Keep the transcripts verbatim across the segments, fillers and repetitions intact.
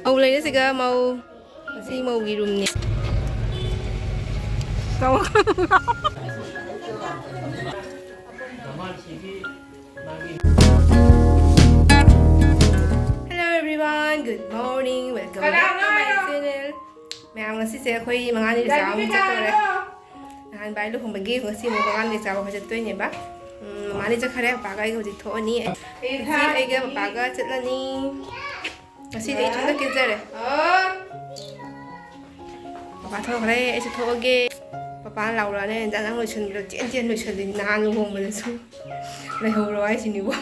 ꯃꯧ ꯂꯩꯔꯦ ꯁꯤꯒ, ꯃꯧ꯫ ꯉꯁꯤ ꯃꯧꯒꯤ ꯔꯨꯝꯅꯦ꯫ Hello everyone, good morning, welcome back to my channel. ꯃꯌꯥꯝ, ꯉꯁꯤꯁꯦ ꯑꯩꯈꯣꯏ ꯃꯉꯥꯅꯤ ꯆꯥꯛ ꯑꯃꯨꯛ ꯆꯠꯇꯣꯔꯦ꯫ ꯅꯍꯥꯟ ꯚꯥꯏ ꯂꯨꯍꯣꯡꯕꯒꯤ, ꯉꯁꯤ ꯑꯃꯨꯛ ꯃꯉꯥꯅꯤ ꯆꯥꯕ ꯑꯩꯈꯣꯏ ꯆꯠꯇꯣꯏꯅꯦꯕ꯫ ꯎꯝ, ꯃꯃꯥꯅꯤ ꯆꯠꯈ꯭ꯔꯦ, ꯄꯄꯥꯒ ꯑꯩꯒ ꯍꯧꯖꯤꯛ ꯊꯣꯛꯑꯅꯤ꯫ ꯍꯧꯖꯤꯛ ꯑꯩꯒ ꯄꯄꯥꯒ ꯆꯠꯂꯅꯤ꯫ ꯉꯁꯤꯗꯤ ꯑꯩ ꯏꯊꯟꯇ ꯀꯦꯖꯔꯦ꯫ ꯄꯄꯥ ꯊꯣꯛꯈ꯭ꯔꯦ, ꯑꯩꯁꯨ ꯊꯣꯛꯑꯒꯦ꯫ ꯄꯄꯥꯅ ꯂꯥꯎꯔꯛꯑꯅꯤ, "ꯏꯟꯖꯥꯡ ꯅꯪ ꯂꯣꯏꯁꯟꯕꯤꯔꯣ, ꯆꯦꯟ ꯆꯦꯟ ꯂꯣꯏꯁꯜꯂꯤ, ꯅꯍꯥꯟ ꯂꯨꯍꯣꯡꯕꯗꯁꯨ ꯂꯩꯍꯧꯔꯣ ꯍꯥꯏꯁꯤꯅꯤꯕꯣ"꯫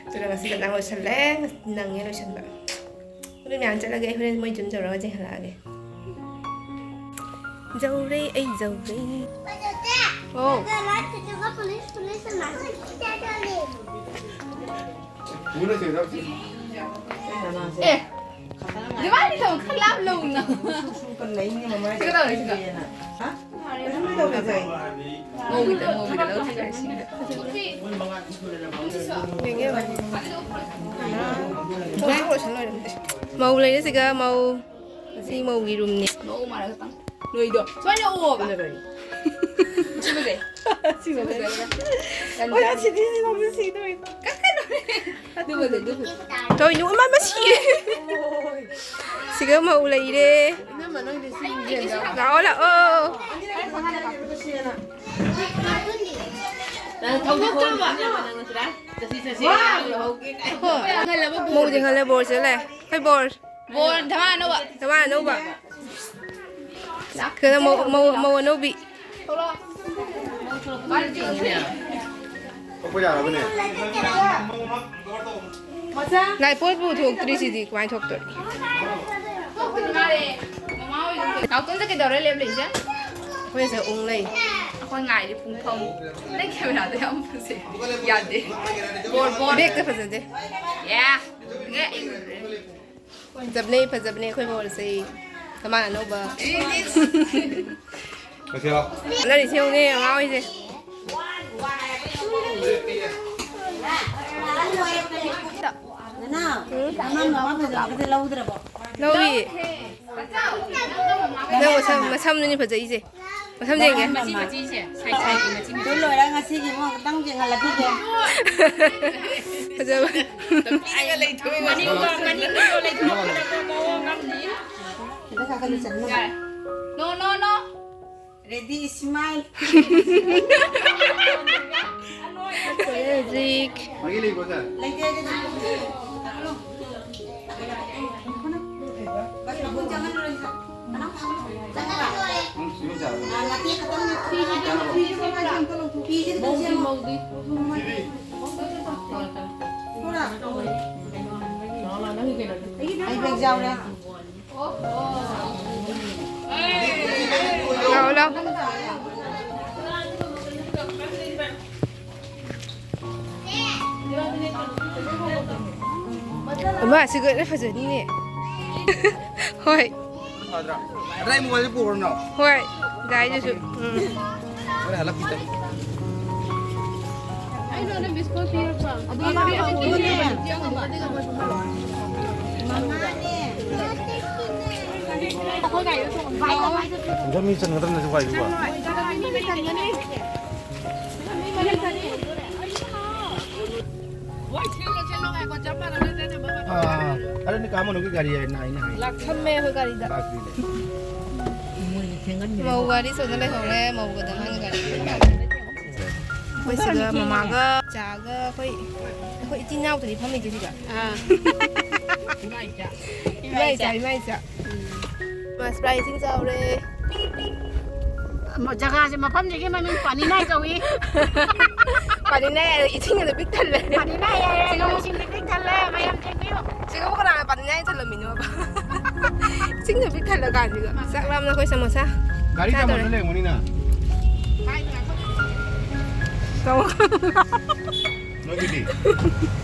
ꯑꯗꯨꯅ ꯉꯁꯤ ꯈꯛꯇꯪ ꯂꯣꯏꯁꯜꯂꯦ, ꯅꯪꯉꯦ ꯂꯣꯏꯁꯟꯕ꯫ ꯑꯗꯨ ꯃꯌꯥꯝ ꯆꯠꯂꯒꯦ, ꯑꯩ ꯍꯣꯔꯦꯟ ꯃꯣꯏ ꯌꯨꯝ ꯌꯧꯔꯒ ꯆꯦꯟꯍꯜꯂꯛꯑꯒꯦ꯫ ꯌꯧꯔꯦ, ꯑꯩ ꯌꯧꯔꯦ꯫ ꯑꯣ꯫ ꯑꯦ꯫ ꯅꯕꯥꯅꯤ ꯊꯕꯛ ꯈꯔ ꯂꯥꯞ ꯂꯧꯅ꯫ ꯁꯤꯒ ꯇꯧꯔꯦ, ꯁꯤꯒ꯫ ꯉꯧꯒꯤꯗ, ꯉꯧꯒꯤꯗ ꯂꯧꯁꯤꯔ ꯁꯤꯒ꯫ ꯃꯧ ꯂꯩꯔꯦ ꯁꯤꯒ, ꯃꯧ꯫ ꯁꯤ ꯃꯧꯒꯤ ꯔꯨꯝꯅꯤ꯫ ꯃꯧ ꯃꯥꯜꯂꯦ ꯈꯤꯇꯪ꯫ ꯅꯣꯏꯗꯣ ꯁꯨꯃꯥꯏꯅ ꯑꯣꯛꯑꯣꯕ꯫ ꯁꯤ ꯐꯖꯩ꯫ ꯁꯤ ꯐꯖꯩ꯫ ꯑꯣꯏ, ꯑꯁꯤꯗꯤ ꯁꯤ ꯅꯪꯁꯨ ꯁꯤꯗꯣꯏ꯫ ꯀꯛꯀꯅꯨ꯫ ꯑꯗꯨ ꯐꯖꯩ, ꯑꯗꯨ ꯐꯖꯩ꯫ ꯇꯧꯏꯅꯨ, ꯑꯃ, ꯑꯃ ꯁꯤꯔꯦ꯫ ꯁꯤꯒ ꯃꯧ ꯂꯩꯔꯦ꯫ ꯏꯅꯝꯃ, ꯅꯪꯗꯤ ꯁꯤ ꯌꯦꯡꯒꯦ꯫ ꯂꯥꯛꯑꯣ, ꯂꯥꯛꯑꯣ꯫ ꯅꯪ ꯊꯧꯗꯣꯛꯇ꯭ꯔꯕ? ꯆꯠꯁꯤ, ꯆꯠꯁꯤ꯫ ꯍꯣꯏ꯫ ꯃꯧꯗꯤ ꯈꯜꯂꯦ, ꯕꯣꯔ ꯆꯠꯂꯦ꯫ ꯑꯩꯈꯣꯏ ꯕꯣꯔ꯫ ꯕꯣꯔ ꯙꯃꯥ ꯑꯅꯧꯕ꯫ ꯙꯃꯥ ꯑꯅꯧꯕ꯫ ꯀꯩꯅꯣ, ꯃꯧ, ꯃꯧ, ꯃꯧ ꯑꯅꯧꯕꯤ꯫ ꯊꯣꯛꯂꯛꯑꯣ꯫ ꯊꯣꯛꯄ ꯌꯥꯔꯕꯅꯦ꯫ ꯂꯥꯏꯄꯣꯠꯄꯨ ꯊꯣꯛꯇ꯭ꯔꯤ ꯁꯤꯗꯤ ꯀꯃꯥꯏꯅ ꯊꯣꯛꯇꯣꯔꯤ? ꯊꯣꯛꯇ꯭ꯔꯤ ꯃꯥꯜꯂꯦ꯫ ꯃꯃꯥ ꯍꯣꯏ ꯌꯨꯝꯗ꯫ ꯅꯥꯎꯇꯣꯟꯗ ꯀꯩꯗꯧꯔ ꯂꯦꯞ ꯂꯩꯁꯦ? ꯑꯩꯈꯣꯏꯁꯦ ꯎꯪ ꯂꯩ꯫ ꯑꯩꯈꯣꯏ ꯉꯥꯏꯔꯤ ꯄꯨꯡꯐꯝ꯫ ꯅꯪ ꯀꯦꯃꯦꯔꯥꯗ ꯌꯥꯝ ꯐꯖꯩ꯫ ꯌꯥꯗꯦ꯫ ꯕꯣꯔ, ꯕꯣꯔ꯫ ꯕꯦꯛꯇ ꯐꯖꯗꯦ꯫ ꯌꯥ꯫ ꯉꯛꯑꯦ꯫ ꯐꯖꯕꯅꯦ, ꯐꯖꯕꯅꯦ ꯑꯩꯈꯣꯏ ꯃꯣꯜꯁꯦ꯫ ꯀꯃꯥꯟ ꯑꯅꯧꯕ꯫ ꯉꯁꯤ ꯂꯥꯛꯑꯣ꯫ ꯆꯠꯅꯔꯤꯁꯦ ꯌꯦꯡꯉꯨꯅꯦ, ꯑꯉꯥꯡ ꯍꯣꯏꯁꯦ꯫ ꯅꯅꯥꯎ, ꯎꯝ? ꯅꯪ ꯃꯃꯥ ꯐꯖꯕꯒꯗꯤ ꯂꯧꯗ꯭ꯔꯕꯣ? ꯂꯧꯏ꯫ ꯅꯪ ꯃꯁꯝ, ꯃꯁꯝꯗꯨꯅꯤ ꯐꯖꯩꯁꯦ꯫ ꯃꯁꯝ ꯌꯦꯡꯒꯦ꯫ ꯃꯆꯤ ꯃꯆꯤꯁꯦ, ꯁꯥꯏ ꯁꯥꯏꯒꯤ ꯃꯆꯤ ꯃꯆꯤ꯫ ꯑꯗꯨ ꯂꯣꯏꯔ ꯉꯁꯤꯒꯤ ꯑꯃꯨꯛ ꯑꯃꯨꯛꯇꯪ ꯌꯦꯡꯍꯜꯂꯛꯈꯤꯒꯦ꯫ ꯐꯖꯕ꯫ ꯅꯨꯄꯤꯒ ꯂꯩꯊꯣꯛꯑꯦ꯫ ꯃꯅꯤꯡꯗꯣ, ꯃꯅꯤꯡꯗꯣ ꯂꯩꯊꯣꯛꯄꯗꯀꯣ ꯃꯑꯣꯡ ꯑꯃꯅꯤ꯫ ꯈꯤꯇꯪ ꯀꯥꯈꯠꯂꯨ, ꯆꯠꯂꯨ꯫ ꯌꯥꯔꯦ꯫ No, no, no. Ready, smile. ꯍꯧꯖꯤꯛ ꯃꯥꯒꯤ ꯂꯩꯕ꯭ꯔꯣ, ꯁꯥꯔ? ꯂꯩꯇꯦ, ꯂꯩꯇꯦ, ꯂꯩꯇꯦ꯫ ꯃꯈꯨꯟ ꯆꯪꯍꯜꯂꯨꯔꯣ, ꯁꯥꯔ꯫ ꯀꯅꯥꯝ ꯐꯥꯒꯅꯨ꯫ ꯆꯪꯉꯕ? ꯎꯝ, ꯁꯤꯃ ꯆꯥꯔꯣ꯫ ꯑꯥ, ꯃꯇꯦꯛ ꯈꯛꯇꯪ꯫ ꯆꯥꯔꯕꯣ? ꯐꯤꯁꯦ ꯈꯤꯇꯪ ꯁꯦꯝꯃꯣ꯫ ꯊꯣꯔꯥ꯫ ꯑꯩ ꯕꯦꯛ ꯌꯥꯎꯔꯦ꯫ ꯂꯥꯛꯑꯣ, ꯂꯥꯛꯑꯣ꯫ ꯑꯃ, ꯑꯁꯤꯒ ꯐꯖꯅꯤꯅꯦ꯫ ꯍꯣꯏ꯫ ꯑꯗ ꯑꯩ ꯃꯣꯕꯥꯏꯜꯁꯦ ꯄꯨꯈ꯭ꯔꯣ ꯅꯪ꯫ ꯍꯣꯏ, ꯗꯥꯏꯗꯨꯁꯨ꯫ ꯎꯝ꯫ ꯍꯣꯔꯦꯟ ꯍꯜꯂꯛꯈꯤꯒꯦ꯫ ꯑꯗꯨꯅꯦ꯫ ꯃꯤ ꯆꯟꯒꯗ꯭ꯔꯅꯦ ꯁꯤ ꯋꯥꯏꯁꯤꯕꯣ? ꯑꯥ, ꯑꯗꯨꯅꯤ ꯀꯥ ꯃꯅꯨꯡꯒꯤ ꯒꯥꯔꯤ ꯍꯥꯏꯅ ꯑꯩꯅ ꯍꯥꯏ꯫ ꯊꯝꯃꯦ ꯑꯩꯈꯣꯏ ꯒꯥꯔꯤꯗ꯫ ꯂꯥꯛꯇ꯭ꯔꯤꯅꯦ꯫ ꯃꯧ ꯒꯥꯔꯤ ꯁꯣꯝꯗ ꯂꯩꯍꯧꯔꯦ, ꯃꯧꯒ ꯗꯃꯥꯟ ꯒꯥꯔꯤ꯫ ꯑꯩꯈꯣꯏ ꯁꯤꯗ ꯃꯃꯥꯒ ꯆꯥꯒ ꯑꯩꯈꯣꯏ, ꯑꯩꯈꯣꯏ ꯏꯆꯤꯟ ꯏꯅꯥꯎ ꯇꯔꯦꯠ ꯐꯝꯃꯤꯁꯦ ꯁꯤꯗ꯫ ꯑꯥ꯫ ꯏꯃꯥ ꯏꯆꯥ꯫ ꯏꯃꯥ ꯏꯆꯥ, ꯏꯃꯥ ꯏꯆꯥ꯫ ꯃꯥ ꯁꯄ꯭ꯔꯥꯏꯠ ꯏꯁꯤꯡ ꯆꯥꯎꯔꯦ꯫ ꯃ-, ꯖꯒꯥꯁꯦ, ꯃꯐꯝꯁꯤꯒꯤ ꯃꯃꯤꯡ ꯄꯥꯅꯤꯅꯥꯏ ꯀꯧꯏ꯫ ꯄꯥꯅꯤꯅꯥꯏ ꯍꯥꯏꯔ ꯏꯁꯤꯡ ꯑꯗꯨ ꯄꯤꯛ ꯊꯜꯂꯦ꯫ ꯄꯥꯅꯤꯅꯥꯏ ꯍꯥꯏꯔꯦ, ꯏꯁꯤꯡ ꯄꯤꯛ ꯊꯜꯂꯦ, ꯃꯌꯥꯝ ꯌꯦꯡꯕꯤꯌꯨ꯫ ꯁꯤꯒꯕꯨ ꯀꯅꯥꯅ ꯄꯥꯅꯤꯅꯥꯏ ꯊꯜꯂꯝꯃꯤꯅꯣꯕ? ꯏꯁꯤꯡꯗꯣ ꯄꯤꯛ ꯊꯜꯂ ꯀꯥꯟꯁꯤꯗ꯫ ꯆꯥꯛ ꯂꯥꯝꯅ ꯑꯩꯈꯣꯏ ꯁꯃꯣꯁꯥ ꯒꯥꯔꯤ ꯆꯥꯗꯧꯔꯦ꯫ ꯆꯥꯃꯟꯗꯅ ꯂꯩꯔꯝꯒꯅꯤꯅ꯫ ꯅꯣꯏꯒꯤꯗꯤ?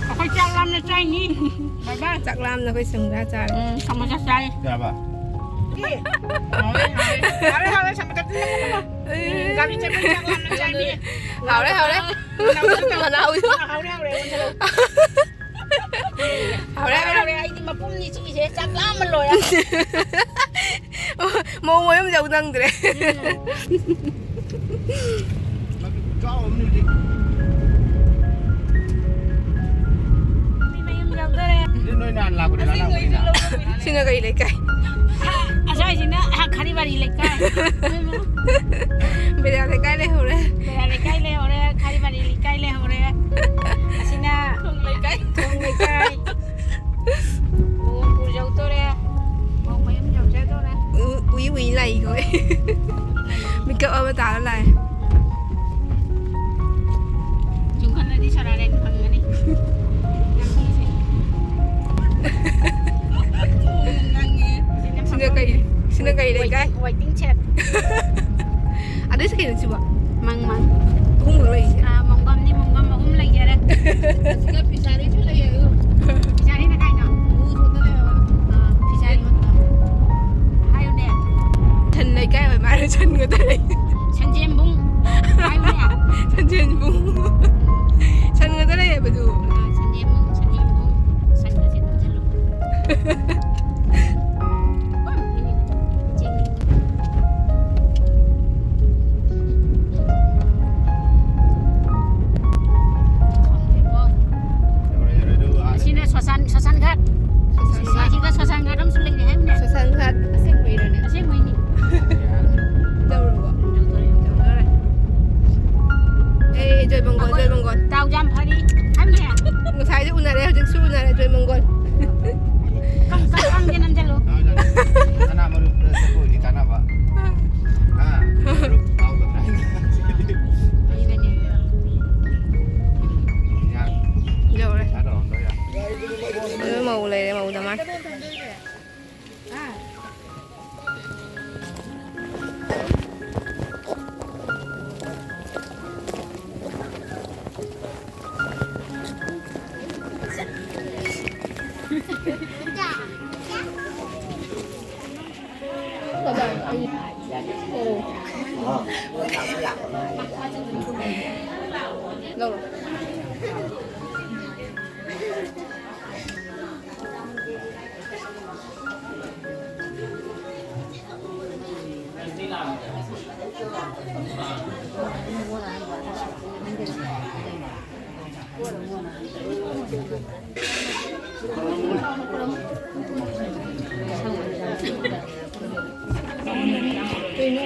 ꯑꯩꯈꯣꯏ ꯆꯥꯛ ꯂꯥꯝꯅ ꯆꯥꯏꯅꯤ꯫ ꯕꯥꯏ ꯕꯥꯏ꯫ ꯆꯥꯛ ꯂꯥꯝꯅ ꯑꯩꯈꯣꯏ ꯁꯃꯣꯁꯥ ꯆꯥꯔꯦ꯫ ꯎꯝ, ꯁꯃꯣꯁꯥ ꯆꯥꯏ꯫ ꯌꯥꯔꯕ? ꯍꯥꯎꯔꯦ, ꯍꯥꯎꯔꯦ꯫ ꯍꯥꯎꯔꯦ, ꯍꯥꯎꯔꯦ, ꯁꯃꯣꯁꯥ ꯇꯨꯝꯅꯤꯡꯉꯛꯀꯅꯨ꯫ ꯎꯝ, ꯒꯥꯔꯤ ꯆꯠꯄꯒꯤ ꯆꯥꯛ ꯂꯥꯝꯅ ꯆꯥꯏꯅꯤ꯫ ꯍꯥꯎꯔꯦ, ꯍꯥꯎꯔꯦ꯫ ꯃꯅꯥꯎꯁꯨ꯫ ꯍꯥꯎꯔꯦ, ꯍꯥꯎꯔꯦ, ꯑꯣꯟꯁꯤꯜꯂꯣ꯫ ꯍꯥꯎꯔꯦ, ꯏꯆꯦꯁꯦ ꯆꯥꯛ ꯂꯥꯝꯃ ꯂꯣꯏꯔꯦ꯫ ꯃꯧ ꯃꯌꯨꯝ ꯌꯧ ꯅꯪꯗ꯭ꯔꯦ꯫ ꯎꯝ꯫ ꯃꯤ ꯃꯌꯨꯝ ꯌꯧꯗꯣꯔꯦ꯫ ꯅꯣꯏ ꯅꯍꯥꯟ ꯂꯥꯛꯄꯗ ꯂꯥꯛꯂꯝꯕꯅꯤꯅ꯫ ꯁꯤꯅ ꯀꯩ ꯂꯩꯀꯥꯏ? ꯑꯁ꯭ꯋꯥꯏꯁꯤꯅ ꯈꯥꯔꯤꯕꯥꯔꯤ ꯂꯩꯀꯥꯏ꯫ ꯕꯦꯔꯥ ꯂꯩꯀꯥꯏ ꯂꯩꯍꯧꯔꯦ꯫ ꯕꯦꯔꯥ ꯂꯩꯀꯥꯏ ꯂꯩꯍꯧꯔꯦ, ꯈꯥꯔꯤꯕꯥꯔꯤ ꯂꯩꯀꯥꯏ ꯂꯩꯍꯧꯔꯦ꯫ ꯑꯁꯤꯅ ꯊꯣꯡ ꯂꯩꯀꯥꯏ꯫ ꯊꯣꯡ ꯂꯩꯀꯥꯏ꯫ ꯃꯣꯡꯄꯨꯔ ꯌꯧꯗꯣꯔꯦ꯫ ꯃꯣꯡ ꯃꯌꯨꯝ ꯌꯧꯖꯗꯣꯔꯦ꯫ ꯎ-, ꯎꯏ ꯎꯏ ꯂꯥꯛꯏ ꯑꯩꯈꯣꯏ꯫ ꯃꯤꯀꯞ ꯑꯃ ꯇꯥꯔ ꯂꯥꯛꯑꯦ꯫ ꯁꯨꯝ ꯈꯜꯂꯗꯤ ꯁꯣꯔꯥꯔꯦꯟ ꯐꯪꯒꯅꯤ꯫ ꯂꯝꯕꯤꯁꯦ꯫ ꯁꯤꯅ ꯀꯩ, ꯁꯤꯅ ꯀꯩ ꯂꯩꯀꯥꯏ? Waiting, waiting shed꯫ ꯑꯗꯩꯁꯨ ꯀꯩꯅꯣ ꯁꯤꯕꯣ? ꯃꯪ ꯃꯪ꯫ ꯑꯍꯨꯝꯈꯛ ꯂꯩꯔꯤꯁꯦ꯫ ꯑꯥ, ꯃꯪꯒꯝꯅꯤ, ꯃꯪꯒꯝ ꯑꯍꯨꯝ ꯂꯩꯖꯔꯦ꯫ ꯑꯁꯤꯒ ꯐꯤꯁꯥꯔꯤꯁꯨ ꯂꯩ ꯍꯥꯏꯌꯨ꯫ ꯐꯤꯁꯥꯔꯤꯅ ꯀꯥꯏꯅꯣ? ꯎ ꯁꯣꯝꯗ ꯂꯩ ꯍꯥꯏꯕ꯫ ꯑꯥ, ꯐꯤꯁꯥꯔꯤ ꯍꯣꯏꯗ꯫ ꯍꯥꯏꯌꯨꯅꯦ꯫ ꯁꯟ ꯂꯩꯀꯥꯏ ꯑꯣꯏ ꯃꯥꯜꯂꯦ, ꯁꯟ ꯉꯥꯛꯇ ꯂꯩ꯫ ꯁꯟꯖꯦꯟꯕꯨꯡ꯫ ꯍꯥꯏꯌꯨꯅꯦ꯫ ꯁꯟꯖꯦꯟꯕꯨꯡ꯫ ꯁꯟ ꯉꯥꯛꯇ ꯂꯩ ꯍꯥꯏꯕꯗꯨ꯫ ꯑꯥ, ꯁꯟꯖꯦꯟꯕꯨꯡ, ꯁꯟꯖꯦꯟꯕꯨꯡ꯫ ꯁꯟꯒꯁꯦ ꯅꯝꯁꯤꯜꯂꯨ꯫ ꯈꯪꯗꯦꯀꯣ꯫ ꯑꯁꯤꯅ ꯁꯣꯁꯥꯟ, ꯁꯣꯁꯥꯟ ꯘꯥꯠ꯫ ꯁꯣꯁꯥꯟ ꯘꯥꯠ꯫ ꯁꯤꯒ ꯁꯣꯁꯥꯟ ꯘꯥꯠ ꯑꯃꯁꯨ ꯂꯩꯔꯦ ꯍꯥꯏꯕꯅꯦ꯫ ꯁꯣꯁꯥꯟ ꯘꯥꯠ ꯑꯁꯦꯡꯕꯩꯔꯅꯦ? ꯑꯁꯦꯡꯕꯩꯅꯤ꯫ ꯌꯧꯔꯕꯣ? ꯌꯧꯗꯣꯔꯦ꯫ ꯌꯧꯗꯣꯔꯦ꯫ ꯑꯦ, ꯖꯣꯏꯃꯪꯒꯣꯜ, ꯑꯩꯈꯣꯏ ꯖꯣꯏꯃꯪꯒꯣꯜ꯫ ꯗꯥꯎ ꯌꯥꯝ ꯐꯔꯤ ꯍꯥꯏꯕꯅꯦ꯫ ꯉꯁꯥꯏꯗꯤ ꯎꯅꯔꯦ, ꯍꯧꯖꯤꯛꯁꯨ ꯎꯅꯔꯦ, ꯖꯣꯏꯃꯪꯒꯣꯜ꯫ ꯀꯥꯡ-, ꯀꯥꯡꯁꯦ ꯅꯝꯁꯤꯜꯂꯨ꯫ ꯁꯅꯥ ꯃꯔꯨꯞꯇ ꯆꯠꯄ ꯑꯣꯏꯗꯤ ꯀꯥꯟꯅꯕ꯫ ꯍꯥ? ꯃꯔꯨꯞ ꯌꯥꯎꯗꯕ꯭ꯔꯥ? ꯌꯧꯔꯦ꯫ ꯄꯩꯁꯥ ꯇꯧꯔꯝꯗꯣꯏꯔꯥ? ꯑꯗꯨ ꯃꯧ ꯂꯩꯔꯦ, ꯃꯧ ꯗꯃꯥꯟ꯫ ꯂꯧꯔꯣ꯫ ꯀꯩꯅꯣ?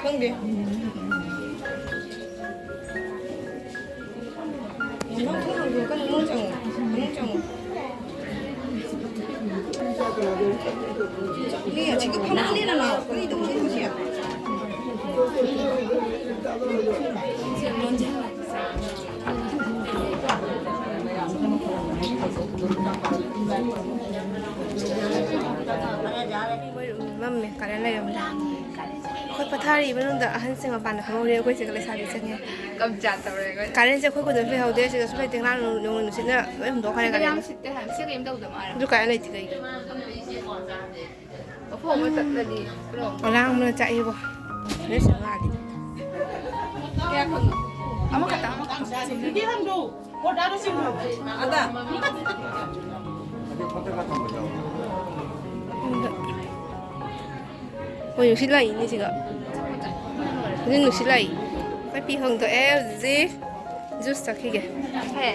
ꯈꯪꯗꯦ꯫ ꯅꯪ ꯊꯣꯡ ꯍꯥꯡꯗꯣꯛꯑꯣ, ꯀꯩꯅꯣ ꯅꯪ ꯆꯪꯉꯣ꯫ ꯅꯪ ꯆꯪꯉꯣ꯫ ꯃꯤ ꯑꯁꯤꯒ ꯐꯝꯃ ꯂꯩꯔꯅꯣ꯫ ꯀꯔꯤ ꯇꯧꯗꯣꯏꯅꯣ ꯁꯤ? ꯃꯝꯃꯦ, ꯀꯥꯔꯦꯟ ꯂꯩꯔꯝꯗ꯭ꯔꯦ꯫ ꯑꯩꯈꯣꯏ ꯄꯊꯥꯔꯤ ꯃꯅꯨꯡꯗ ꯑꯍꯟꯁꯤꯡ ꯃꯄꯥꯟꯗ ꯐꯝꯍꯧꯔꯤ, ꯑꯩꯈꯣꯏ ꯁꯤꯒ ꯂꯩꯁꯥꯕꯤ ꯆꯪꯉꯦ꯫ ꯀꯝ ꯆꯥꯠ ꯇꯧꯔꯦ ꯑꯩꯈꯣꯏ꯫ ꯀꯥꯔꯦꯟꯁꯦ ꯑꯩꯈꯣꯏ ꯈꯨꯟꯗꯁꯨ ꯂꯩꯍꯧꯗꯦ, ꯁꯤꯗꯁꯨ ꯂꯩꯇꯦ꯫ ꯉꯔꯥꯡ ꯅꯣꯡ-, ꯅꯣꯡꯂꯩ ꯅꯨꯡꯁꯤꯠꯅ ꯂꯣꯏ ꯍꯨꯝꯗꯣꯛꯈ꯭ꯔꯦ ꯁꯤꯗ ꯌꯥꯝ ꯀꯥꯔꯦꯟꯗꯣ꯫ ꯁꯤꯠꯇꯦ ꯍꯥꯏꯕ, ꯁꯤ ꯀꯩꯝ ꯇꯧꯗ ꯃꯥꯜꯂꯦ꯫ ꯑꯗꯨ ꯀꯥꯏ ꯂꯩꯇꯦ ꯀꯩꯒꯤ? ꯃꯐꯝ ꯑꯃ ꯆꯠꯂꯗꯤ ꯄꯨꯂꯞ ꯑꯃꯨꯛ ꯑꯉꯥꯡ ꯑꯃꯅ ꯆꯥꯛꯏꯕꯣ꯫ ꯗ꯭ꯔꯦꯁ ꯌꯥꯝ ꯉꯥꯜꯂꯤ꯫ ꯀꯌꯥ ꯈꯛꯅꯣ? ꯑꯃꯈꯛꯇꯪ, ꯑꯃꯈꯛꯇꯪ꯫ ꯑꯗ꯫ ꯍꯣꯏ, ꯅꯨꯡꯁꯤꯠ ꯂꯥꯛꯏꯅꯦ ꯁꯤꯒ꯫ ꯍꯧꯖꯤꯛ ꯅꯨꯡꯁꯤꯠ ꯂꯥꯛꯏ꯫ ꯑꯩꯈꯣꯏ ꯐꯤ ꯍꯣꯡꯗꯣꯛꯑꯦ ꯍꯧꯖꯤꯛ꯫ ꯖꯨꯁ ꯊꯛꯈꯤꯒꯦ꯫ ꯍꯦ꯫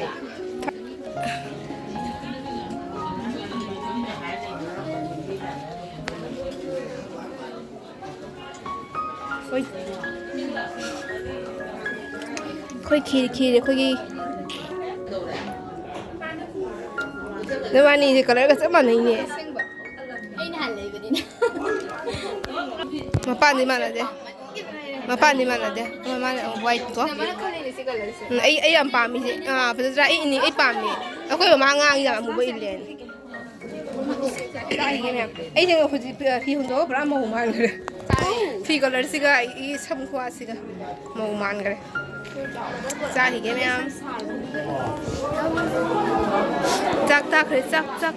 ꯍꯣꯏ꯫ ꯑꯩꯈꯣꯏ ꯈꯤꯔ ꯈꯤꯔ ꯑꯩꯈꯣꯏꯒꯤ ꯅꯕꯥꯅꯤꯁꯦ ꯀꯂꯔꯒ ꯆꯞ ꯃꯥꯟꯅꯩꯅꯦ꯫ ꯑꯩ ꯅꯍꯥꯟ ꯂꯩꯕꯅꯤꯅ꯫ ꯃꯄꯥꯟꯗꯤ ꯃꯥꯟꯅꯗꯦ꯫ ꯃꯄꯥꯟꯗꯤ ꯃꯥꯟꯅꯗꯦ꯫ ꯃꯃꯥꯅ white ꯀꯣ꯫ ꯅꯃꯥꯅ ꯈꯜꯂꯤꯅꯦ ꯁꯤ colourꯁꯦ꯫ ꯎꯝ, ꯑꯩ, ꯑꯩ ꯌꯥꯝ ꯄꯥꯝꯃꯤꯁꯦ꯫ ꯑꯥ, ꯐꯖꯗ꯭ꯔꯥ? ꯑꯩ ꯏꯅꯤ, ꯑꯩ ꯄꯥꯝꯃꯤ꯫ ꯑꯩꯈꯣꯏ ꯃꯃꯥ ꯑꯉꯥꯡꯒꯤ ꯌꯥꯝ ꯑꯃꯨꯕ ꯏꯜꯂꯦꯅ꯫ ꯆꯥꯈꯤꯒꯦ ꯃꯌꯥꯝ꯫ ꯑꯩꯁꯦ ꯍꯧꯖꯤꯛ ꯐꯤ ꯍꯣꯡꯗꯣꯛꯑꯒ ꯄꯨꯔꯥ ꯃꯧ ꯃꯥꯟꯈ꯭ꯔꯦ꯫ ꯐꯤ colourꯁꯤꯒ ꯑꯩꯒꯤ ꯁꯝ ꯈꯨꯋꯥꯁꯤꯒ ꯃꯧ ꯃꯥꯟꯈ꯭ꯔꯦ꯫ ꯆꯥꯈꯤꯒꯦ ꯃꯌꯥꯝ꯫ ꯆꯥꯛ ꯇꯥꯈ꯭ꯔꯦ, ꯆꯥꯛ, ꯆꯥꯛ꯫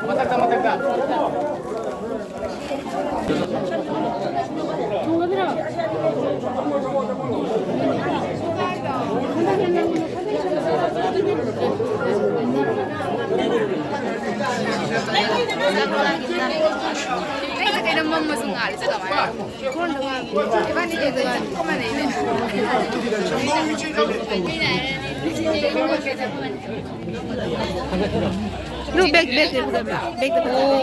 ꯃꯊꯛꯇ, ꯃꯊꯛꯇ꯫ ꯑꯃꯁꯨ ꯉꯥꯜꯂꯤꯁꯦ ꯀꯃꯥꯏꯅ? ꯏꯕꯥꯅꯤꯗꯤ ꯑꯗꯨ ꯆꯞ ꯃꯥꯟꯅꯩꯅꯦ꯫ ꯅꯣ, ꯕꯦꯛ, ꯕꯦꯛꯇ ꯐꯖꯕ꯭ꯔꯥ? ꯕꯦꯛꯇ ꯐꯖꯕ꯭ꯔꯥ?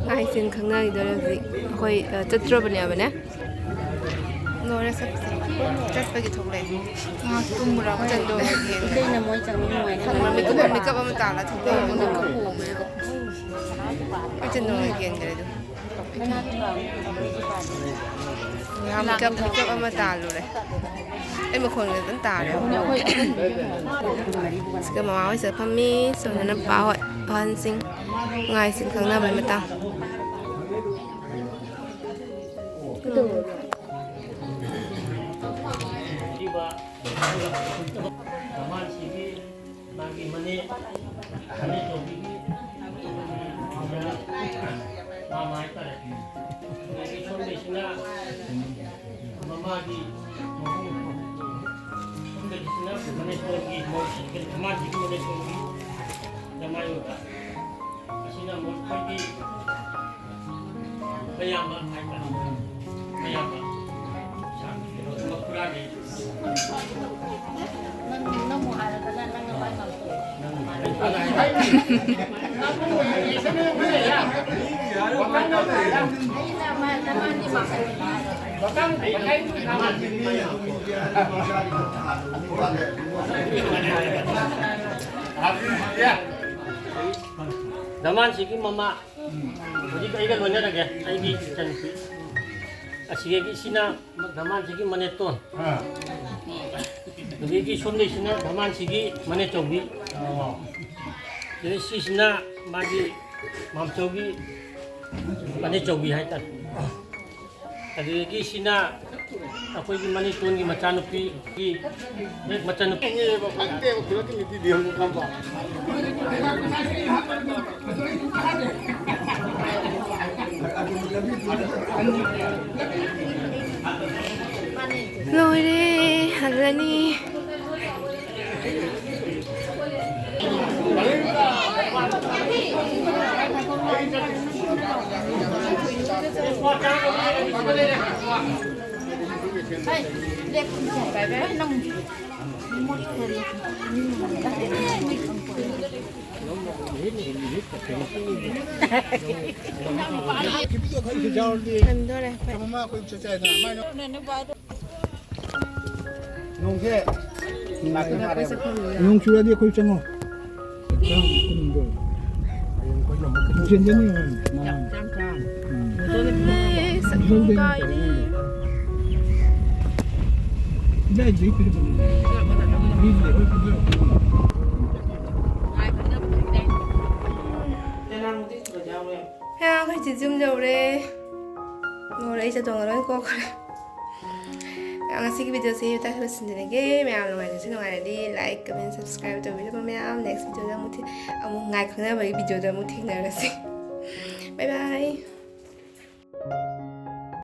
ꯉꯥꯏꯁꯤꯟ ꯈꯪꯅꯈꯤꯗꯣꯔꯦ ꯍꯧꯖꯤꯛ꯫ ꯑꯩꯈꯣꯏ, ꯑ, ꯆꯠꯇ꯭ꯔꯕꯅꯦꯕꯅꯦ꯫ ꯂꯣꯏꯔꯦ ꯆꯠꯄꯁꯦ꯫ ꯆꯠꯄꯒꯤ ꯊꯣꯛꯂꯛꯑꯦ꯫ ꯉꯥꯏꯍꯥꯛ ꯇꯨꯝꯃꯨꯔꯕ ꯆꯠꯂꯣ꯫ ꯏꯇꯩꯅ ꯃꯣꯏ ꯆꯪꯕ ꯅꯨꯡꯉꯥꯏꯇꯦ꯫ ꯈꯪꯕ꯭ꯔꯥ? ꯃꯤꯀꯞ, ꯃꯤꯀꯞ ꯑꯃ ꯇꯥꯜꯂ ꯊꯣꯛꯂꯛꯑꯦ꯫ ꯃꯣꯏ ꯈꯣꯡꯉꯦꯕ꯫ ꯑꯩ ꯆꯠ ꯅꯨꯡꯉꯥꯏ ꯀꯦꯟꯈ꯭ꯔꯦ ꯑꯗꯨ꯫ ꯉꯥꯏꯍꯥꯛ ꯃꯤꯀꯞ, ꯃꯤꯀꯞ ꯑꯃ ꯇꯥꯜꯂꯨꯔꯦ꯫ ꯑꯩ ꯃꯈꯣꯟꯒ ꯑꯗꯨꯝ ꯇꯥꯔꯦ꯫ ꯁꯤꯒ ꯃꯃꯥ ꯍꯣꯏꯁꯤꯗ ꯐꯝꯃꯤ꯫ ꯁꯣꯝꯗꯅ ꯄꯥ ꯍꯣꯏ, ꯑꯍꯟꯁꯤꯡ, ꯉꯥꯏꯁꯤꯟ ꯈꯪꯅꯕꯩ ꯃꯇꯥꯡ꯫ ꯃꯃꯥꯟꯁꯤꯒꯤ ꯃꯥꯒꯤ ꯃꯅꯦ, ꯃꯅꯦ ꯇꯣꯝꯕꯤꯒꯤ ꯃꯥꯃ ꯍꯥꯏꯇꯥꯔꯦ꯫ ꯑꯗꯒꯤ ꯁꯣꯝꯗꯩꯁꯤꯅ ꯃꯃꯥꯒꯤ ꯃꯕꯨꯡ, ꯁꯣꯝꯗꯒꯤꯁꯤꯅ ꯃꯅꯦ ꯇꯣꯟꯒꯤ ꯃꯧ, ꯃꯃꯥꯁꯤꯒꯤ ꯃꯅꯦ ꯇꯣꯟꯒꯤ ꯖꯃꯥꯏ ꯑꯣꯏꯕ꯫ ꯑꯁꯤꯅ ꯑꯃꯨꯛ ꯑꯩꯈꯣꯏꯒꯤ ꯃꯌꯥꯝꯕ ꯍꯥꯏꯇꯥꯔꯦ꯫ ꯃꯌꯥꯝꯕ꯫ ꯃꯈꯨꯔꯥꯅꯤ꯫ ꯗꯃꯥꯟꯁꯤꯒꯤ ꯃꯃꯥ꯫ ꯍꯧꯖꯤꯛ ꯑꯩꯒ ꯂꯣꯏꯅꯔꯒꯦ, ꯑꯩꯒꯤ ꯏꯆꯟꯅꯨꯄꯤ꯫ ꯑꯁꯤꯒꯤ ꯁꯤꯅ ꯙꯃꯥꯟꯁꯤꯒꯤ ꯃꯅꯦꯇꯣꯟ꯫ ꯑꯥ꯫ ꯑꯗꯒꯤ ꯁꯣꯝꯗꯩꯁꯤꯅ ꯙꯃꯥꯟꯁꯤꯒꯤ ꯃꯅꯦꯆꯧꯕꯤ꯫ ꯑꯣ꯫ ꯑꯗꯩ ꯁꯤꯁꯤꯅ ꯃꯥꯒꯤ ꯃꯥꯝꯆꯧꯒꯤ ꯃꯅꯦꯆꯧꯕꯤ ꯍꯥꯏꯇꯥꯔꯦ꯫ ꯑꯗꯨꯗꯒꯤ ꯁꯤꯅ ꯑꯩꯈꯣꯏꯒꯤ ꯃꯅꯤꯄꯨꯔꯒꯤ ꯃꯆꯥꯅꯨꯄꯤꯒꯤ ꯍꯦꯛ ꯃꯆꯥꯅꯨꯄꯤ꯫ ꯂꯣꯏꯔꯦ, ꯍꯜꯂꯅꯤ꯫ ꯍꯟꯗꯣꯔꯦ ꯑꯩꯈꯣꯏ꯫ ꯅꯣꯡꯁꯦ ꯅꯣꯡ ꯆꯨꯔꯗꯤ ꯑꯩꯈꯣꯏ ꯆꯪꯉꯣ꯫ ꯅꯨꯡꯊꯤꯟꯗꯅꯤ꯫ ꯎꯝ꯫ ꯇꯜꯂꯦ, ꯁꯛ ꯌꯥꯝ ꯀꯥꯏꯔꯦ꯫ ꯍꯦ, ꯑꯩꯈꯣꯏ ꯆꯦ ꯌꯨꯝ ꯌꯧꯔꯦ꯫ ꯂꯣꯏꯔꯦ, ꯑꯩ ꯆꯠꯇꯧꯒ ꯂꯣꯏ ꯀꯣꯛꯈ꯭ꯔꯦ꯫ ꯉꯁꯤꯒꯤ ꯚꯤꯗꯤꯑꯣꯁꯦ ꯃꯇꯥꯡ ꯂꯣꯏꯁꯤꯟꯖꯔꯒꯦ꯫ ꯃꯌꯥꯝ ꯅꯨꯡꯉꯥꯏꯔꯁꯨ ꯅꯨꯡꯉꯥꯏꯔꯗꯤ like, comment, subscribe ꯇꯧꯕꯤꯔꯝꯃꯣ ꯃꯌꯥꯝ꯫ Next ꯚꯤꯗꯤꯑꯣꯗ ꯑꯃꯨꯛ ꯊꯦ-, ꯑꯃꯨꯛ ꯉꯥꯏ ꯈꯪꯅꯕꯒꯤ ꯚꯤꯗꯤꯑꯣꯗ ꯑꯃꯨꯛ ꯊꯦꯡꯅꯔꯁꯤ꯫ Bye bye꯫